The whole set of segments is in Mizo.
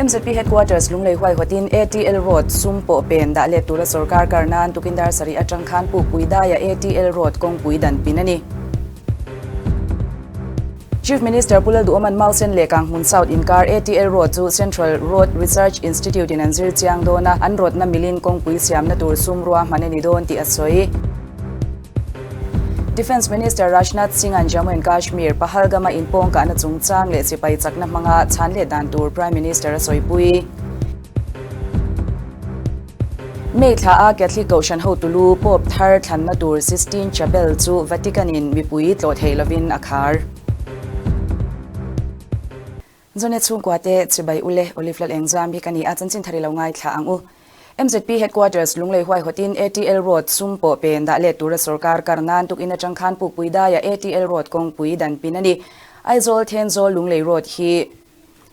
MZP Headquarters Lunglei huaihawtin ATL Road sum pawh pen dah let tura sorkar kar nan tukin dar sarih atang khan Pukpui daia ATL Road kawngpui dan pin a ni. Chief Minister Pu Lalduhoman Mausen leh Kanghmun South inkar ATL Road chu Central Road Research Institute in an zir chiang dawn a, an rawtna milin kawngpui siamna tur sum rua hman a ni dawn tih a sawi. Defence Minister Rajnath Singh-a'n Jammu and Kashmir, Pahalgam-a inpawng kahna chungchang leh sipai chakna hmanga chhan leh dan tur Prime Minister a sawipui. May thla a Catholic Kohhran hotulu Pope thar thlanna tur Sistine Chapel chu Vatican-in mipui tlawh theih lovin a khar. Zonet chhungkua te chibai u le, Olive Lal Engzam hi ka ni a, chanchin thar i lo ngaithla ang u. MZP Headquarters Lunglei huaihawtin ATL Road sum pawh pen dah let tura sorkar kar nan tukin atang khan Pukpui daia ATL Road kawngpui dan pin a ni. Aizawl Thenzawl Lunglei Road hi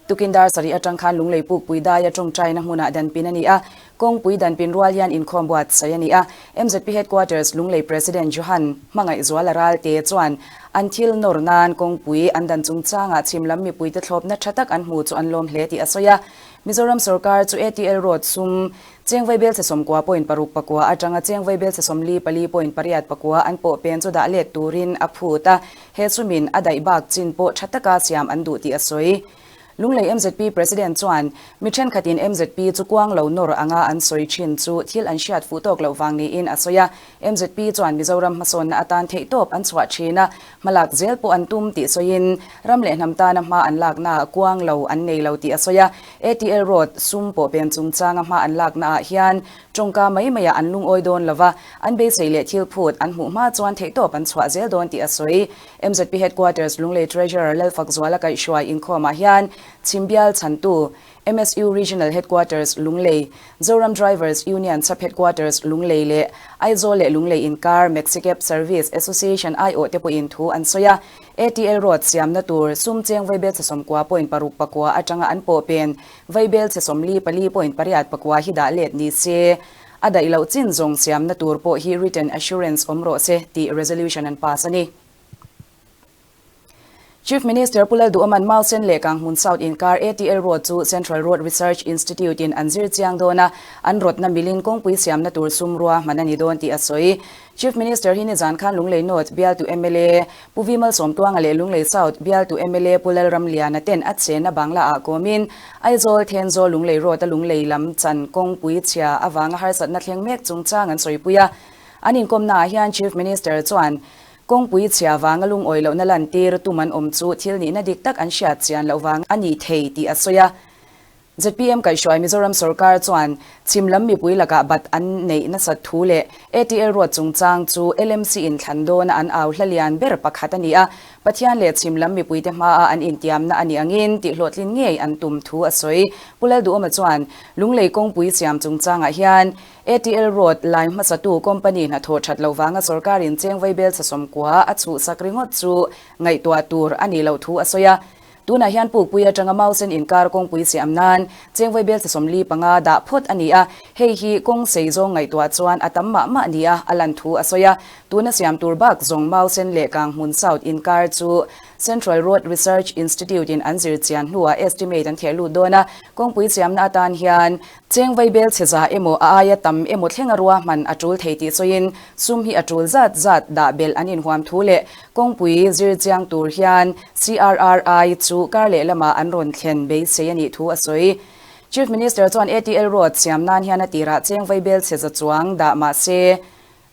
tukin dar sarih atang khan Lunglei Pukpui daia tawngtaina hmunah dan pin a ni a, kawngpui dan pin rual hian inkhawm buatsaih a ni a. MZP Headquarters Lunglei President Johan Hmangaihzuala Ralte chuan an thil nawr nan kawngpui an dan chungchangah chhim lam mipuite thlawpna tha tak an hmu chu an lawm hle tih a sawi a. Mizoram sorkar chu ATL Road sum cheng vaibelchhe 19.6 atanga cheng vaibelchhe 44.8 an pawh pen chu dah let turin a phut a, he sumin a daih bak chin pawh tha taka siam an duh tih a sawi. Lunglei MZP President chuan mi thenkhatin MZP chu kuang lo nawr anga an sawi thin chu thil an hriat fuh tawk loh vang niin a sawi a, MZP chuan Mizoram hmasawnna atan theihtawp an chhuah thin a, Hmalak zel pawh an tum tih sawiin, ram leh hnam tana hma an laknaah kuang lo an nei lo tih a sawi a. ATL Road sum pawh pen chungchanga hma an laknaah hian tawngka mai maiah an lungawi dawn lo va, an beisei leh thil phut an hmuh hma chuan theihtawp an chhuah zel dawn tih a sawi. MZP Headquarters Lunglei Treasurer Lalfakzuala kaihhruai inkhawmah hian Chhimbial chhantu MSU Regional Headquarters Lunglei, Zoram Drivers Union Sub Headquarters Lunglei leh Aizawl leh Lunglei inkar Maxicab Service Association aiawh te pawhin thu an sawi a. ATL Road siamna tur sum cheng vaibelchhe 19.69 atanga an pawh pen vaibelchhe 44.8 hi dah let ni se, a daih loh chin zawng siamna tur pawh hi written assurance awm rawh se tih resolution an pass a ni. Chief Minister Pu Lalduhoman Mausen leh Kanghmun South inkar ATL Road chu Central Road Research Institute in an zir chiang dawn a, an rawtna milin kawngpui siamna tur sum rua hman a ni dawn tih a sawi. Chief Minister hi nizan khan Lunglei North bialtu mla Pu Vi Malsawmtuanga leh Lunglei South bialtu mla Pu Lalramliana ten a chenna Bangla ah kawmin Aizawl Thenzawl Lunglei Road a Lunglei lam chan kawngpui chhia avanga harsatna thleng mek chungchang an sawipui a. An inkawmnaah hian Chief Minister chuan Kawngpui chhia vanga lungawi lohna lantir tum an awm chu thil nihna dik tak an hriat chian loh vang a ni thei tih a sawi a. Zpm kaihhruai Mizoram sorkar chuan chhim lam mipui lakah bat an neih nasat thu leh ATL Road chungchang chu LMC in thlan dawna an au hla lian ber pakhat a ni a, Pathian leh chhim lam mipuite hmaa an intiamna a nih angin tihhlawhtlin ngei an tum thu a sawi. Pu Lalduhawma chuan Lunglei kawngpui siam chungchangah hian ATL Road lai hmasatu company hnathawh that loh vanga sorkarin cheng vaibelchhe 90 a chhuhsak ringawt chu ngaihtuah tur a nih loh thu a sawi a. Tunah hian Pukpui atanga Mausen inkar kawngpui siam nan cheng vaibelchhe 45 dah phawt a ni a, hei hi kawng sei zawng ngaihtuah chuan a tam mah mah nia a lan thu a sawi a. Tuna siam tur bak zawng Mausen leh Kanghmun South inkar chu Central Road Research Institute in an zir chian hnuah estimate an theh lut dawn a, kawngpui siamna atan hian Cheng vaibelchhe za emaw a aia tam emaw thlenga ruahman a tul thei tih sawiin sum hi a tul zat zat dah belh an inhuam thu leh kawngpui zir chiang tur hian CRRI chu kar leh lamah an rawn thlen beisei a nih thu a sawi. Chief Minister chuan ATL Road siam nan hian a tirah cheng vaibelchhe za chuang dah mah se,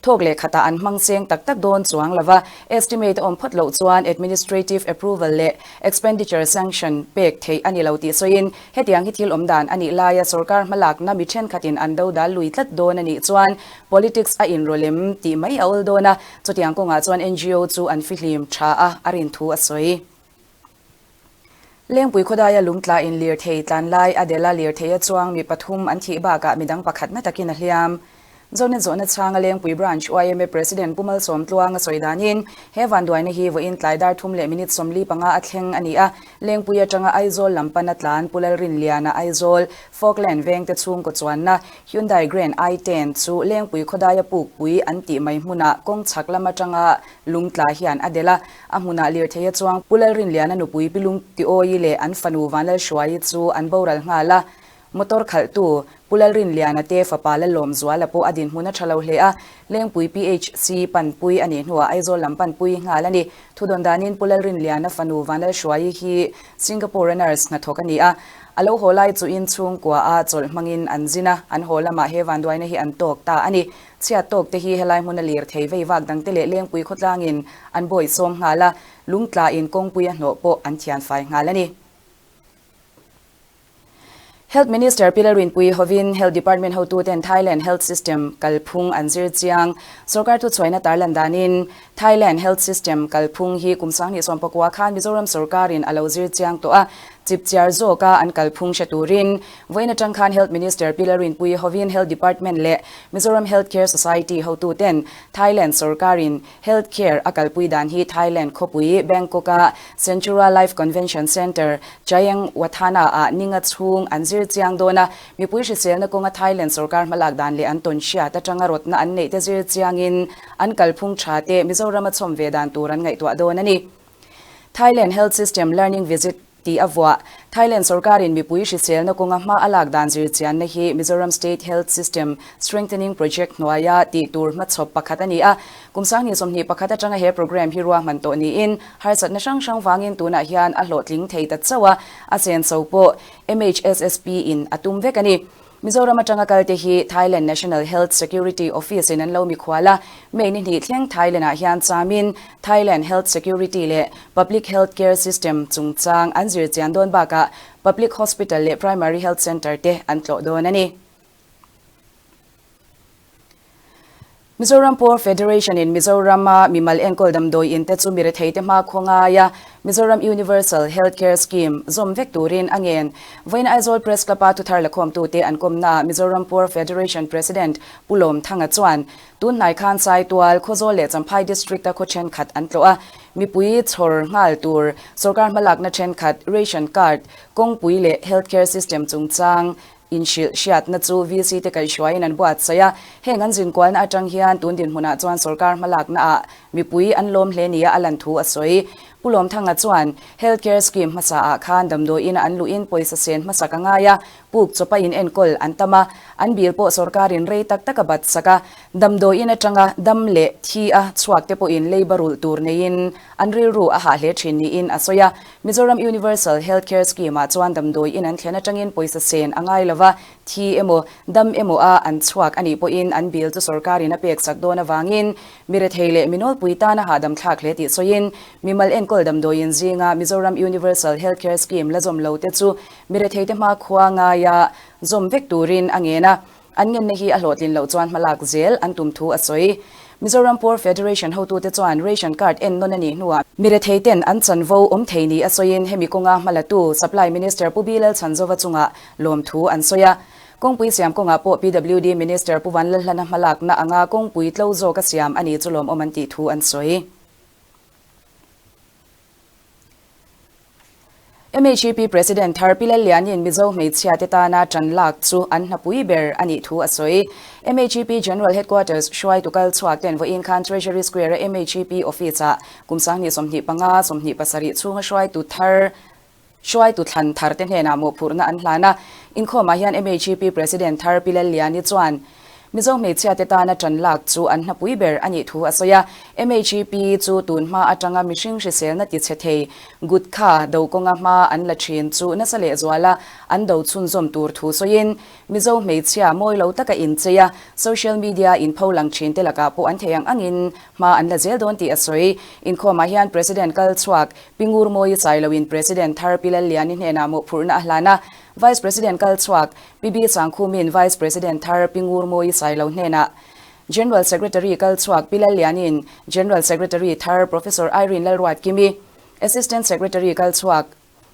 Thawk leh khatah an hmang seng tak tak dawn chuang lova, estimate a awm phawt loh chuan administrative approval leh expenditure sanction pek theih a ni lo tih sawiin, hetiang hi thil awm dan a nih laia sorkar hmalakna mi thenkhatin an dodal lui tlat dawn a nih chuan politics a inrawlem tih mai a awl dawn a, chutiang kawngah chuan ngo chu an fihlim tha a, a rin thu a sawi. Lengpui khawdaia lungtla in lirthei tlan lai a dela lirthei a chuang mi pathum an thih bakah midang pakhat na takin a hliam. Zonet zawhna chhanga Lengpui Branch yma President Pu Malsawmtluanga sawi danin he vanduaina hi vawiin tlai dar thum leh minute 45 a thleng a ni a, Lengpui atanga Aizawl lam pana tlan Pu Lalrinliana Aizawl Falkland vengte chhungkaw chuanna Hyundai Grand i10 chu Lengpui khawdaia pukpui an tih mai hmunah kawng chhak lam atanga lungtla hian a delh a, a hmunah lirtheia chuang Pu Lalrinliana nupui Pi Lungtiawi leh an fanu Vanlalhruaii chu an boral nghal a. Motor khalhtu Pu Lalrinliana te fapa Lalawmzuala pawh a dinhmun a tha lo hle a, Lengpui PHC panpui a nih hnuah Aizawl lam panpui nghal a ni. Thudawn danin Pu Lalrinliana fanu Vanlalhruaii hi Singapore a nurse hnathawk a ni a, a lo haw lai chuhin chhungkua a chawlh hmangin an zin a, an haw lamah he vanduaina hi an tawk ta a ni. Chhiat tawk te hi helai hmuna lir thei vei vak dangte leh Lengpui khawtlangin an bawihsawm nghal a, lungtlain kawngpui a hnawh pawh an thianfai nghal a ni. Health Minister Pi Lalrinpuii hovin Health Department hotuten Thailand Health System kalphung an zir chiang. Sorkar thuchhuaina tarlan danin Thailand Health System kalphung hi kum 2019 khan Mizoram sorkarin a lo zir chiang tawh a, chipchiar zawka an kalphung hre turin vawiin atang khan Health Minister Pi Lalrinpuii hovin Health Department leh Mizoram Health Care Society hotuten Thailand sorkarin Health Care a kalpui dan hi Thailand khawpui Bangkok-a Centura Life Convention Centre, Chaeng Wathana-ah ninga chhung an zir chiang dawn a, mipui hriselna kawnga Thailand sorkar hmalak dan leh an tawn hriat atanga rawtna an neih te zir chiangin an kalphung tha te Mizoram a chhawm ve dan tur an ngaihtuah dawn a ni. Thailand Health System Learning Visit tih a vuah. Thailand sorkarin mipui hriselna kawnga hma a lak dan zirchianna hi Mizoram State Health System Strengthening Project hnuaia tih tur hmachhawp pakhat a ni a. Kum 2021 atanga he programme hi ruahman tawh niin harsatna hrang hrang vangin tunah hian a hlawhtling thei ta chauh a, a senso pawh MHSSP in a tum vek a ni. Mizoram atanga kalte hi Thailand National Health Security Office in an lo mikhual a, May ni hnih thleng Thailand ah hian chamin Thailand Health Security leh Public Health Care System chungchang an zirchian dawn bakah Public Hospital leh Primary Health Centre te an tlawh dawn a ni. Mizoram Poor Federation in Mizoram a mimal enkawl damdawi in te chu mirethei te hma khaw ngai a, Mizoram Universal Health Care Scheme zawm vek turin a ngen. Vawiin Aizawl Press Club a thuthar lakhawmtute an kawmnaah Mizoram Poor Federation President Pu Lawm Thanga chuan tun hnai khan Saitual, Khawzawl leh Champhai District a khaw thenkhat an tlawh a, mipui chhawr nghal tur sorkar hmalakna thenkhat, ration card, kawngpui leh health care system chungchang Inhrilh hriatna chu VC te kaihhruaiin an buatsaih a, heng an zinkualna atang hian tun dinhmunah chuan sorkar hmalaknaah mipui an lawm hle nia a lan thu a sawi. Pu Lawmthanga chuan, Health Care Scheme hmasaah khan damdawiin an luhin pawisa sen hmasak a ngai a, puk chawpa in enkawl an tam a, an bill pawh sorkarin rei tak tak a bat sak a, damdawiin atanga dam leh thi a chhuak te pawhin leiba rulh tur neiin an rilru a hah hle thin niin a sawi a. Mizoram Universal Health Care Scheme-ah chuan damdawi in an thlen atangin pawisa sen a ngai lova, thi emaw, dam emaw a an chhuak a nih pawhin an bill chu sorkarin a pek sak dawn avangin mi rethei leh mi nawlpui tana hahdam thlak hle tih sawiin mimal enkawl damdawiin zinga Mizoram Universal Health Care Scheme la zawm lo te chu mi rethei te hmakhua ngaia zawm vek turin a ngen a. An ngenna hi a hlawhtlin loh chuan hmalak zel an tum thu a sawi. Mizoram Poor Federation hotute chuan ration card en nawn a nih hnuah mi retheiten an chanvo awm thei ni a sawiin hemi kawnga hmalatu Supply Minister Pu Bilal Chhanzova chungah lawmthu an sawi a. Kawngpui siam kawngah pawh PWD Minister Pu Vanlalhlana hmalakna anga kawngpui tlo zawka siam a ni chu lawmawm an tih thu an sawi. MHEP President thar Pi Lalliani'n Mizo hmeichhia te tana tan lak chu an hnapui ber a nih thu a sawi. MHEP General Headquarters hruaitu kal chhuak ten vawiin khan Treasury Square a MHEP Office ah kum 2025, 27 chhunga hruaitu thar hruaitu thlan thar te hnenah mawhphurhna an hlan a. Inkhawmah hian MHEP President thar Pi Lalliani chuan Mizo hmeichhia te tana tan lak chu an hnapui ber a nih thu a sawi a. MHEP chu tun hma atanga mihring hriselna ti chhe thei Gutkha do kawnga hma an la thin chu nasa lehzuala an do chhunzawm tur thu sawiin Mizo hmeichhia mawi lo taka inchei a, social media in pho lang thin te lakah pawh an thei ang angin hma an la zel dawn tih a sawi. Inkhawmah hian President kal chhuak Pi Ngurmawi Sailoin President thar Pi Lalliani hnenah mawhphurhna a hlan a, Vice President kal chhuak Pi B Sangkhumin Vice President thar Pi Ngurmawi Sailo hnenah General Secretary kal chhuak Pi Lallianin General Secretary thar Professor Irene Lalruatkimi, Assistant Secretary kal chhuak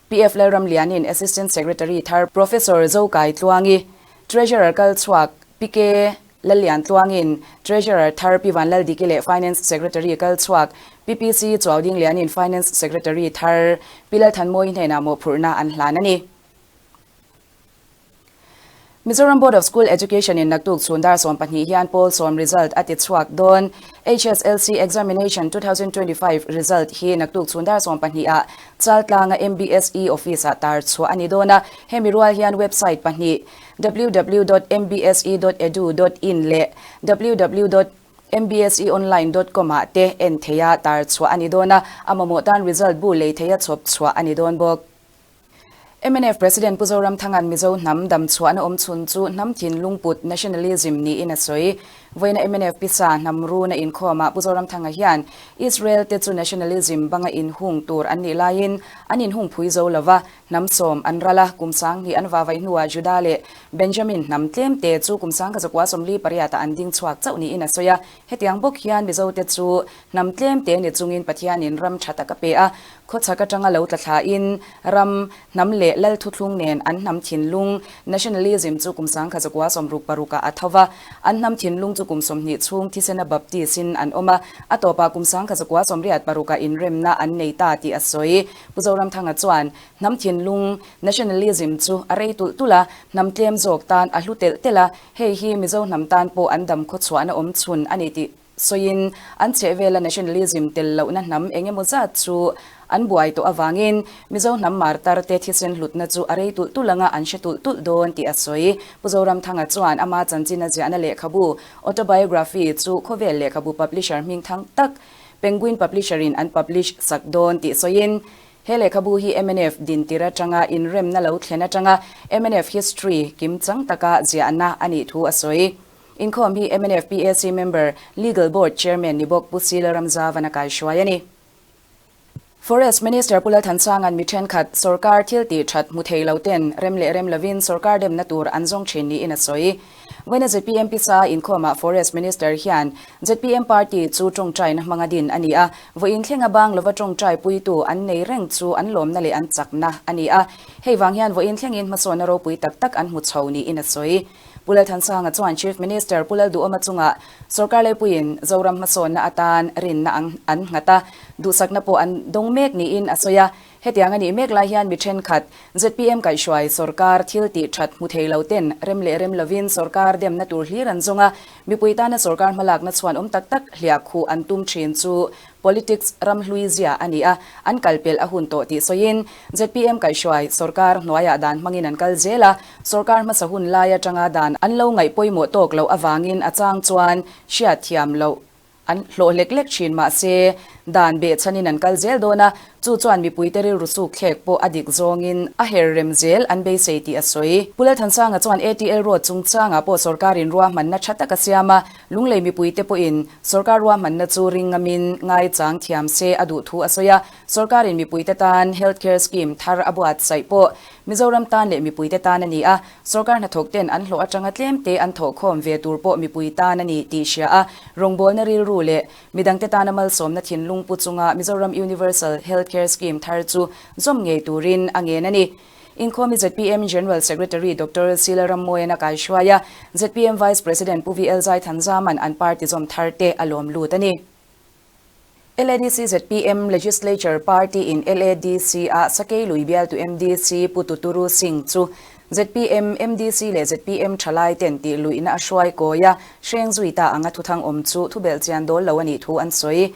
Pi F Lalramlianin Assistant Secretary thar Professor Zokai Tluangi, Treasurer kal chhuak Pi K. Lalliantluangin Treasurer thar Pi Vanlaldiki leh Finance Secretary kal chhuak Pi PC Chuaudinglianin Finance Secretary thar Pi Lalthanmawii hnenah mawhphurhna an hlan a ni. Mizoram Board of School Education in naktuk chhun dar 12 hian pawl sawm result a ti chhuak dawn. HSLC Examination 2025 result hi naktuk chhun dar 12 ah Chaltlanga MBSE Office ah tar chhuah a ni dawn a, hemi rual hian website pahnih www dot mbse dot edu dot in leh www dot mbseonline dot com ah te en theia tar chhuah a ni dawn a, a mamawh tan result bu lei theia chhawp chhuah a ni dawn bawk. Mnf President Pu Zoramthanga'n Mizo hnam dam chhuahna awm chhun chu hnam thinlungput, nationalism, niin a sawi. Vawiina mnf pisa hnam runa inkhawmah Pu Zoramthanga hian Israel te chu nationalism banga inhung tur an nih laiin an inhung phui zo lova, Hnam sawm an ral a, kum 2000 an vavai hnuah Juda leh Benjamin hnam tlem te chu kum 1848 ah an ding chhuak chauh niin a sawi a. Hetiang bawk hian Mizote chu hnam tlem te ni chungin Pathianin ram tha tak a pe a, khawchhak atanga lo tla thlain ram, hnam leh lal thuthlung nen an hnam thinlung, nationalism, chu kum 1966 ah a tho va. An hnam thinlung chu kum 20 chhung thisena Baptist in an awm a, a tawpah kum 1986 ah inremna an nei ta tih a sawi. Pu Zoramthanga chuan hnam thinlung, nationalism, chu a rei tulh tulh a, hnam tlem zawk tan a hlu telh telh a, hei hi Mizo hnam tan pawh an dam khawchhuahna awm chhun a ni tih sawiin an chhehvela nationalism tel lohna hnam eng emaw zat chu an buai tawh avangin Mizo hnam martar te thisen hlutna chu a rei tulh tulh anga an hre tulh tulh dawn tih a sawi. Pu Zoramthanga chuan ama chanchina ziahna lehkhabu, autobiography, chu khawvel lehkhabu publisher hmingthang tak Penguin Publisher in an publish sak dawn tih sawiin, he lehkhabu hi mnf dintir atanga inremna lo thlen atanga mnf history kimchang taka ziahna a nih thu a sawi. Inkhawm hi mnf PAC member, Legal Board Chairman ni bawk Pu Sila Ramzavan a kaihruai a ni. Forest Minister Pu Lalthansanga'n mi thenkhat sorkar thil tih that hmu thei lo ten rem leh rem lovin sorkar demna tur an zawng thin niin a sawi. Vawiina zpm pisa inkhawmah Forest Minister hian zpm party chu tawngtaina hmanga din a ni a, vawiin thlenga bang lova tawngtai puitu an nei reng chu an lawmna leh an chakna a ni a, hei vang hian vawiin thlengin hmasawnna ropui tak tak an hmu chho niin a sawi. Pu Lalthansanga chuan Chief Minister Pu Lalduhawma chungah sorkar leipuiin Zoram hmasawnna atan rinna an nghat a, duhsakna pawh an dawng mek niin a sawi a. Hetiang a nih mek lai hian mi thenkhat zpm kaihhruai sorkar thil tih that hmu thei lo ten rem leh rem lovin sorkar demna tur hlir an zawng a, mipui tana sorkar hmalakna chhuan awm tak tak hliah khuh an tum thin chu Politics ram hlui zia a ni a, an kal pelh a hun tawh tih sawiin zpm kaihhruai sorkar hnuaiah dan hmangin an kal zel a, sorkar hmasa hun lai atanga dan an lo ngaih pawimawh tawk loh avangin a chang chuan hriat thiam loh an hlawh lek lek thin mahse dan behchhanin an kal zel dawn a, chu chuan mipuite rilru suk thlek pawh a dik zawngin a her rem zel an beisei tih a sawi. Pu Lalthansanga chuan ATL Road chungchangah pawh sorkarin ruahmanna tha tak a siam a, Lunglei mipuite pawhin sorkar ruahmanna chu ring ngamin ngaichang thiam se a duh thu a sawi a, sorkarin mipuite tan Health Care Scheme thar a buatsaih pawh Mizoram tan leh mipuite tan a ni a, sorkar hnathawk ten an hlawh atanga tlemte an thawhkhawm ve tur pawh mipui tan a ni tih hria a, rawngbawlna rilru leh midangte tana malsawmna thinlung pu chunga Mizoram Universal Health Care Scheme thar chu zawm ngei turin a ngen a ni. Inkhawmi zpm General Secretary Doctor Sila Rammawian a kaihruai a, zpm Vice President Pu VL Zaithanzaman an party zawm thar te a lawm lut a ni. LADC zpm Legislature Party in LADC a Sakei Lui bialtu MDC Pu Tuturu Singh chu zpm MDC leh zpm thalai ten tih luihna a hruai kawi a, hreng zui ta anga thuthang awm chu thubelh chian dawl lo a nih thu an sawi.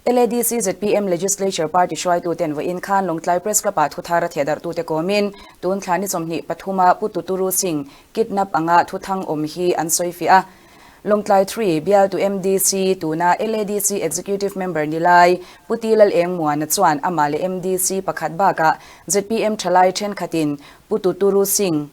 LADC zpm Legislature Party hruaituten vawiin khan Lawngtlai Press Club-ah thuthar a thehdarhtute kawmin tun thla ni 23 a Pu Tuturu Singh kidnap anga thuthang awm hi an sawi fiah a. Lawngtlai 3 bialtu MDC tuna LADC Executive Member ni lai Pu Ti Lal Eng Muana chuan amah leh MDC pakhat bakah zpm thalai thenkhatin Pu Tuturu Singh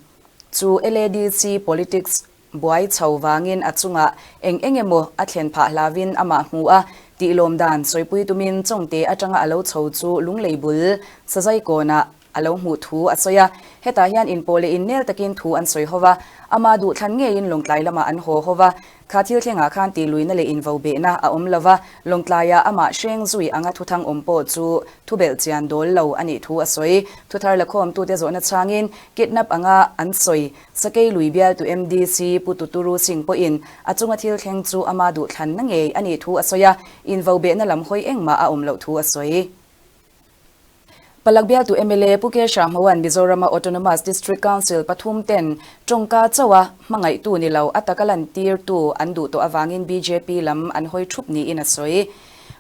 chu LADC Politics Buai chho vangin a chungah eng eng emaw a thlen phah hlauvin amah hmu a, tih lawm dan sawipui tumin Chawngte atanga a lo chho chu lunglei bul Sazai kawnah a lo hmuh thu a sawi a. Hetah hian inpawh leh innel takin thu an sawi ho va, ama duhthlan ngeiin Lawngtlai lamah an haw ho va. Kha thil thlengah khan tihluihna leh invaubehna a awm lo va, Lawngtlaiah amah hreng zui anga thuthang awm pawh chu thubelh chian dawl lo a nih thu a sawi. Thuthar lakhawmtute zawhna chhangin kidnap anga an sawi Sakei lui bialtu MDC Pu Tuturu Singh pawhin a chunga thil thleng chu ama duhthlanna ngei a nih thu a sawi a, invaubehna lam hawi engmah a awm loh thu a sawi. Palak bialtu mla Pu Kesha Hmoan Mizorama Autonomous District Council pathum ten tawngka chauha hmangaihtu ni lo a taka lantirtu an duh tawh avangin bjp lam an hawi thup niin a sawi.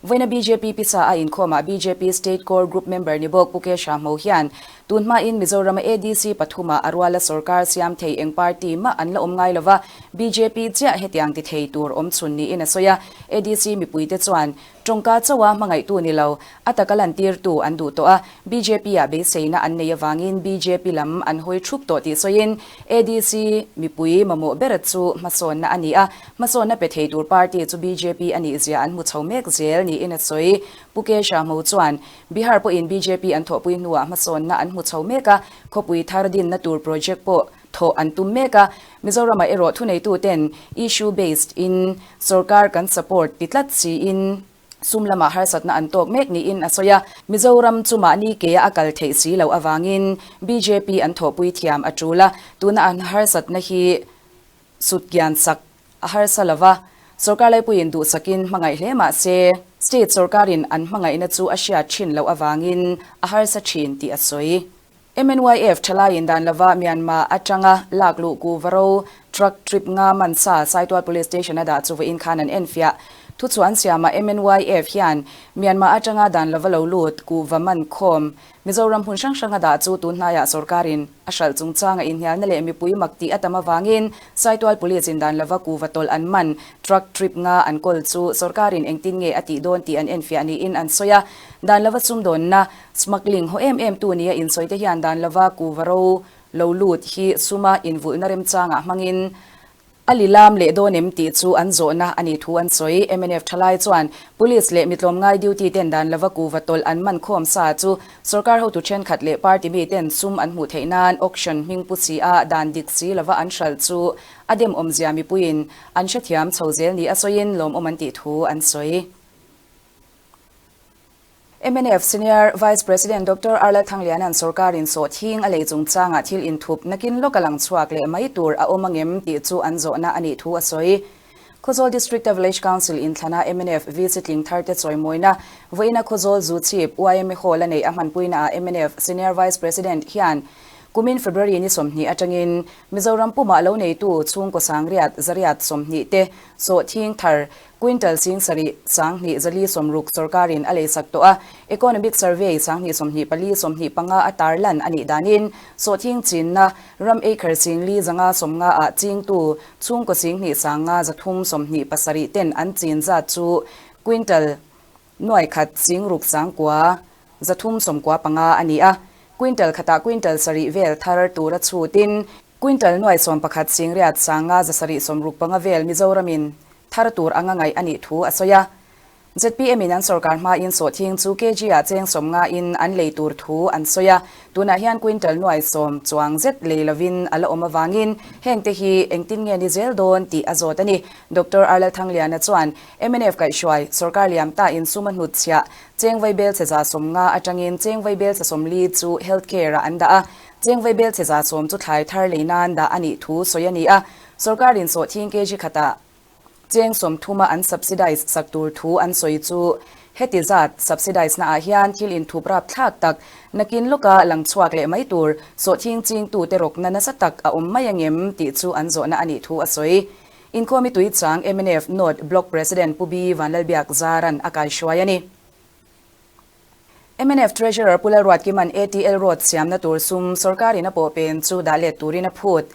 Vawiina bjp pisa a inkhawmah bjp State Core Group member ni bawk Pu Kesha Hmo hian tun hmain Mizorama ADC pathuma a ruala sorkar siam thei eng party mah an la awm ngai lova, bjp chiah hetiang ti thei tur awm chhun niin a sawi a. ADC mipuite chuan Tawngka chauha hmangaihtu ni lo, a taka lantirtu an duh tawh a, BJP-ah beiseina an nei avangin bjp lam an hawi thup tawh tih sawiin ADC mipui mamawh ber chu hmasawnna a ni a, hmasawnna pe thei tur party chu bjp a nih zia an hmu chho mek zel niin a sawi. Pu Kesha Hmo chuan Bihar pawhin bjp an thawhpui hnuah hmasawnna an hmu chho mek a, khawpui thar dinna tur project pawh thawh an tum mek a, Mizoramah erawh thuneituten issue based in sorkar kan support ti tlat siin sum lamah harsatna an tawk mek niin a sawi a. Mizoram chu mahni kea a kal theih si loh avangin bjp an thawhpui thiam a tul a, tuna an harsatna hi sutkian sak a harsa lo va, sorkar laipuiin duhsakin hmangaih hle mah se state sorkarin an hmangaihna chu a hriat thin loh avangin a harsa thin tih a sawi. MNYF thalaiin dan lova Myanmar atanga lak luh Kuvaro truck trip nga man sa Saitual Police Station a dah chu vawiin khan an enfiah. Thuchhuah an siamah MNYF hian Myanmar atanga dan lova lo lut kuhva man khawm Mizoram hmun hrang hranga dah chu tun hnaiah sorkarin a hralh chungchanga inhnialna leh mipui mak tih a tam avangin Saitual Police in dan lova kuhva tawlh an man truck trip nga an kawl chu sorkarin engtin nge a tih dawn tih an enfiah niin an sawi a. Dan lova sumdawnna Smuggling haw em em tu nia insawi te hian dan lova kuva ro lo lut hi suma invulhna remchangah hmangin a lilam leh dawn em tih chu an zawhna a nih thu an sawi. Mnf thalai chuan Police leh mitlawmngai duty ten dan lova kuva tawlh an man khawm sa chu sorkar hotu thenkhat leh party mi ten sum an hmuh theih nan auction hming pu si a dan dik si lova an hralh chu a dem awmzia mipuiin an hrethiam chho zel ni a sawiin lawmawm an tih thu an sawi. Mnf Senior Vice President Doctor Arla Thangliana'n sorkarin sawhthing a lei chungchangah thil inthup nakin lawk a lang chhuak leh mai tur a awm angem tih chu an zawhna a nih thu a sawi. Khawzawl District-a Village Council inthlana mnf VC tling tharte chawimawina vawiina Khawzawl Zu Chhip yma Hall a neih a hmanpuinaah mnf Senior Vice President hian kumin February ni 20 atangin Mizoram pumah lo neitu chhungkaw sangriat zariat 20 te sawhthing thar Quintal 7000 20 460 sorkarin a leisak tawh a, Economic Survey 2024 25 a tarlan a nih danin sawhthing chinna ram acre 4,590 ah chingtu chhungkaw 2,537 ten an chin zat chu quintal nuaikhat 6,900 395 a ni a, quintal khatah quintal sarih vel thar tura chhutin Quintal nuai 11 singriat sanga 765 vel Mizoramin thar tur anga ngaih a nih thu a sawi a. Zpm in an sorkar hmain sawhthing chu kg ah cheng 50 in an lei tur thu an sawi a. Tunah hian quintal nuai 10 chuang zet lei lovin a la awm avangin heng te hi engtin nge ni zel dawn tih a zawt a ni. Doctor Arlal Thangliana chuan mnf kaihhruai sorkar liam ta in sum a hnutchhiah cheng vaibel chhe 150 atangin cheng vaibel chhe 40 chu health care ah an dah a. Cheng vaibel chhe 110 chu thlai thar lei nan dah a nih thu sawi a ni a, sorkarin sawhthing kg khatah cheng 30 an subsidize sak tur thu an sawi chu heti zat subsidize naah hian thil inthup rap thlak tak nakin lawka lang chhuak leh mai tur sawhthing chingtute rawkna nasa tak a awm mai angem tih chu an zawhna a nih thu a sawi. Inkhawmi Tuichang mnf North Block President Pu B Vanlalbiak Zaran a kaihruai a ni. Mnf Treasurer Pu Lalruatkima'n ATL Road siamna tur sum sorkarin a pawh pen chu dah let turin a phut.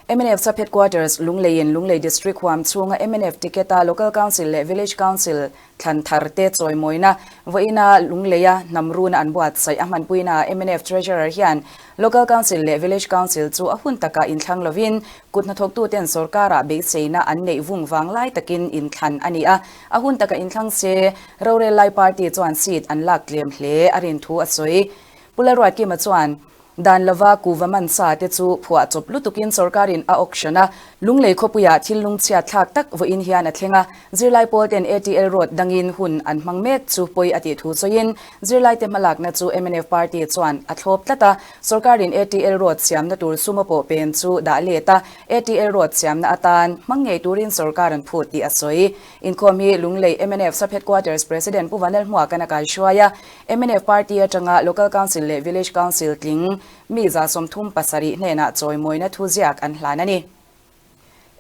Mnf Sub Headquarters Lungleiin Lunglei District huam chhunga mnf ticket-a Local Council leh Village Council thlan thar te chawimawina vawiina Lungleia hnam runa an buatsaih a hmanpuinaah mnf Treasurer hian Local Council leh Village Council chu a hun takah inthlang lovin kut hnathawktuten sorkarah beiseina an neih vung vang lai takin inthlan a ni a. A hun taka inthlang se, rorel lai party chuan seat an lak tlem hle a rin thu a sawi. Pu Lalruatkima chuan, Dan lova kuva man sa te chu phuah chawp lutukin sorkarin a auction a, Lunglei khawpuiah thil lungchhiat thlak tak vawiin hian a thleng a, zirlai pawl ten ATL road dangin hun an hmang mek chu pawi a tih thu sawiin zirlaite hmalakna chu mnf party chuan a thlawp tlat a, sorkarin ATL road siamna tur sum a pawh pen chu dah let a, ATL road siamna atan hmang ngei turin sorkar an phut tih a sawi. Inkhawm hi Lunglei mnf Sub Headquarters President Pu Vanlalhmuaka'n a kaihruai a, mnf party atanga Local Council leh Village Council tling Mi 37 hnenah chawimawina thu ziak an hlan a ni.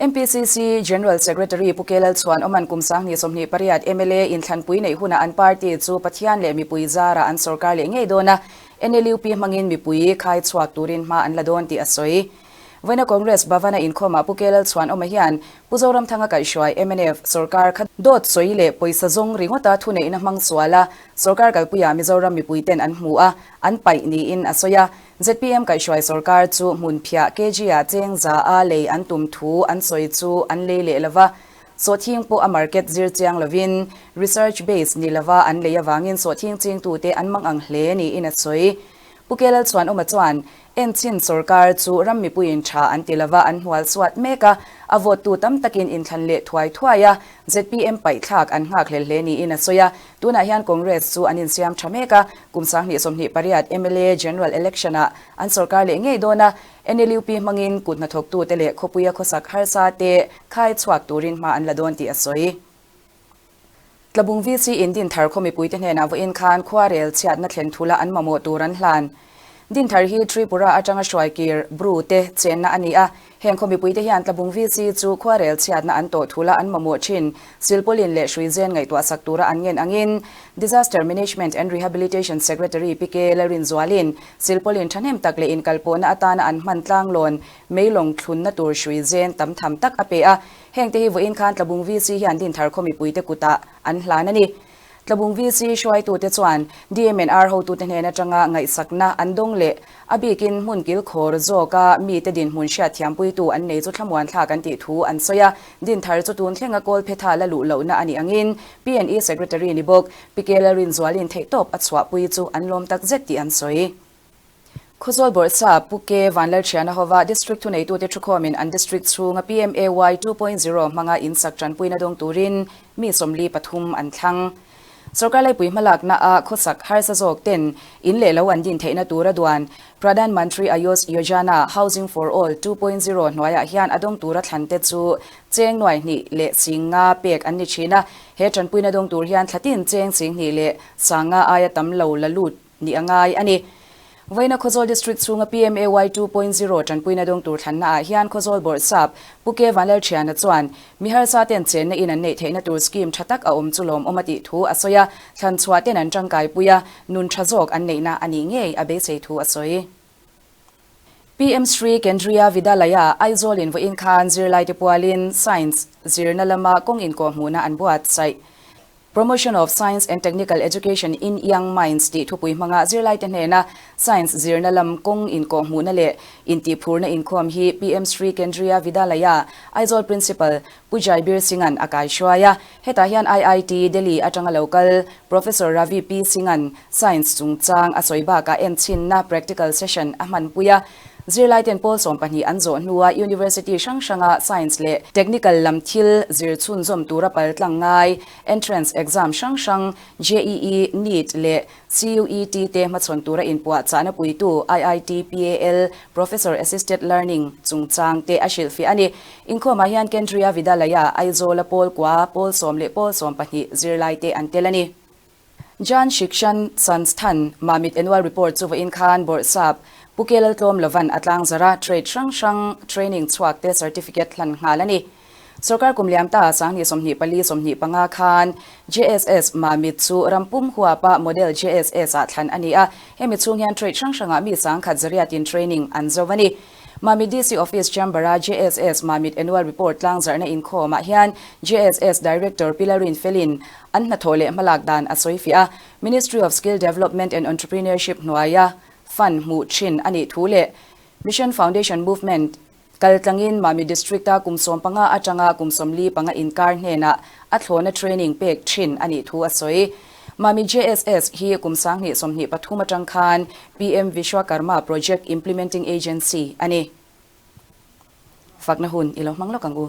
MPCC General Secretary Pu Kelal chuan Oman kum 2028 mla inthlanpui neih hunah an party chu Pathian leh mipui zarah an sorkar leh ngei dawn a, NLUP hmangin mipui khai chhuak turin hma an la dawn tih a sawi. Vawiina Congress Bhavan-a inkhawmah Pu Kelal chuan Oma hian Pu Zoramthanga kaihhruai mnf sorkar kha dawt sawi leh pawisa zawng ringawta thuneihna hmang sual a, sorkar kalpuiah Mizoram mipuiten an hmu a, An paih niin a sawi a. Zpm kaihhruai sorkar chu hmunphiah kg-ah cheng za a lei an tum thu an sawi chu an lei leh lo va. Sawhthing pawh a market zir chiang lovin research base ni lova an lei avangin sawhthing chingtute an mang ang hle niin a sawi. Pu Kelal Chhuanawma chuan Enchin sorkar chu ram mipuiin tha an ti lova an hnual suat mek a, a vote tu tam takin inthlan leh thuai thuai a, zpm paihthlak an nghak hlel hle niin a sawi a. Tunah hian Congress chu an insiam tha mek a, kum 2028 mla General Election ah an sorkar leh ngei dawn a, NLUP hmangin kut hnathawktute leh khawpuia khawsak harsa te khai chhuak turin hma an la dawn tih a sawi. Tlabung VC in Dinthar khaw mipuite hnenah vawiin khan khuarel chhiatna thlen thula an mamawh tur an hlan. Dinthar hi Tripura atanga hruaikir Bru te chenna a ni a, heng khaw mipuite hian Tlabung VC chu khuarel chhiatna an tawh thula an mamawh thin silpawlin leh hruizen ngaihtuahsak tura an ngen angin Disaster Management and Rehabilitation Secretary PK Lalrinzualin silpawlin thahnem tak leh inkalpawhna atana an hman tlanglawn meilawng thlunna tur hruizen tam tham tak a pe a. Hengte hi vawiin khan Tlabung VC hian Dinthar khaw mipuite kutah an hlan a ni. Tlabung VC hruaitute chuan DMNR hotute hnen atanga ngaihsakna an dawng leh a bikin hmun kilkhawr zawka mite dinhmun hriatthiampuitu an nei chu thlamuan thlak an tih thu an sawi a. Dinthar chu tun thlenga Kawlphetha la luh lohna a nih angin PNE Secretary ni bawk Pi Kela Rinzualin theihtawp a chhuahpui chu an lawm takzet tih an sawi. Khawzawl Bawrhsa Pu Ke Vanlalthiana hova District thuneitute thukhawmin an District chhunga PMAY 2.0 hmanga in sak tanpuina dawng turin mi 43 an thlang. Sorkar laipui hmalakna ah khawsak harsa zawk ten in leh lo an din theihna tura duan Pradhan Mantri Ayos Yojana Housing for All 2.0 hnuaiah hian a dawng tura thlan te chu cheng nuai hnih leh singa pek an ni thin a. He tanpuina dawng tur hian thlatin cheng 2000 leh sanga aia tam lo la lut Ni a ngai a ni. Vawiina Khawzawl District chhunga PMAY 2.0 tanpuina dawng tur thlanna ah hian Khawzawl Bawrhsap Pu Ke Vanlalthiana chuan mi harsa ten chenna in an neih theihna tur scheme tha tak a awm chu lawmawm a tih thu a sawi a, thlan chhuah ten an tangkaipui a, nun tha zawk an neihna a nih ngei a beisei thu a sawi. PM Shri Kendriya Vidyalaya, Aizawl in vawiin khan zirlaite pualin Science zirna lama kawng inkawhhmuhna an buatsaih. Promotion of Science and Technical Education in Young Minds tih thupui hmanga zirlaite hnena Science zirna lam kawng inkawhhmuhna leh intihphurna inkhawm hi PM Shri Kendriya Vidyalaya, Aizawl Principal Pu Jaibir Singh-a'n a kaihruai a. Hetah hian IIT, Delhi atanga lo kal Professor Ravi P. Singh-a'n Science chungchang a sawi bakah enchhinna practical session a hmanpui a. Zirlaiten pawl 12 an zawh hnua University hrang hranga Science leh Technical lam thil zir chhunzawm tura pal tlang ngai Entrance Exam hrang hrang JEE, NEET leh CUET te hmachhawn tura inpuahchahna puitu IIT PAL Professor Assisted Learning chungchang te a hrilhfiah a ni. Inkhawmah hian Kendriya Vidyalaya, Aizawla pawl kua, pawl sawm leh pawl 12 zirlaite an tel a ni. Jan Shikshan Sansthan, Mamit Annual Report chu vawiin khan Bawrhsap Pu Ke Laltlawm Lovan a tlangzarh a, trade hrang hrang training chhuak te certificate hlan nghal a ni. Sorkar kum liam ta 2024 25 khan JSS Mamit chu rampum huapa model JSS ah thlan a ni a, hemi chhung hian trade hrang hrangah mi sangkhat zariatin training an zo a ni. Mamit DC Office Chamber-a JSS Mamit Annual Report tlangzarhna inkhawmah hian JSS Director Pi Larin Felin an hnathawh leh hmalak dan a sawi fiah a, Ministry of Skill Development and Entrepreneurship hnuaia fund hmuh thin a nih thu leh Mission Foundation Movement kaltlangin Mamit District-a kum 15 atanga kum 45 inkar hnenah a thlawhna training pek thin a nih thu a sawi. Mami JSS hi kum 2023 atang khan PM Vishwakarma Project Implementing Agency a ni. Fakna hun i lo hmang lawk ang u.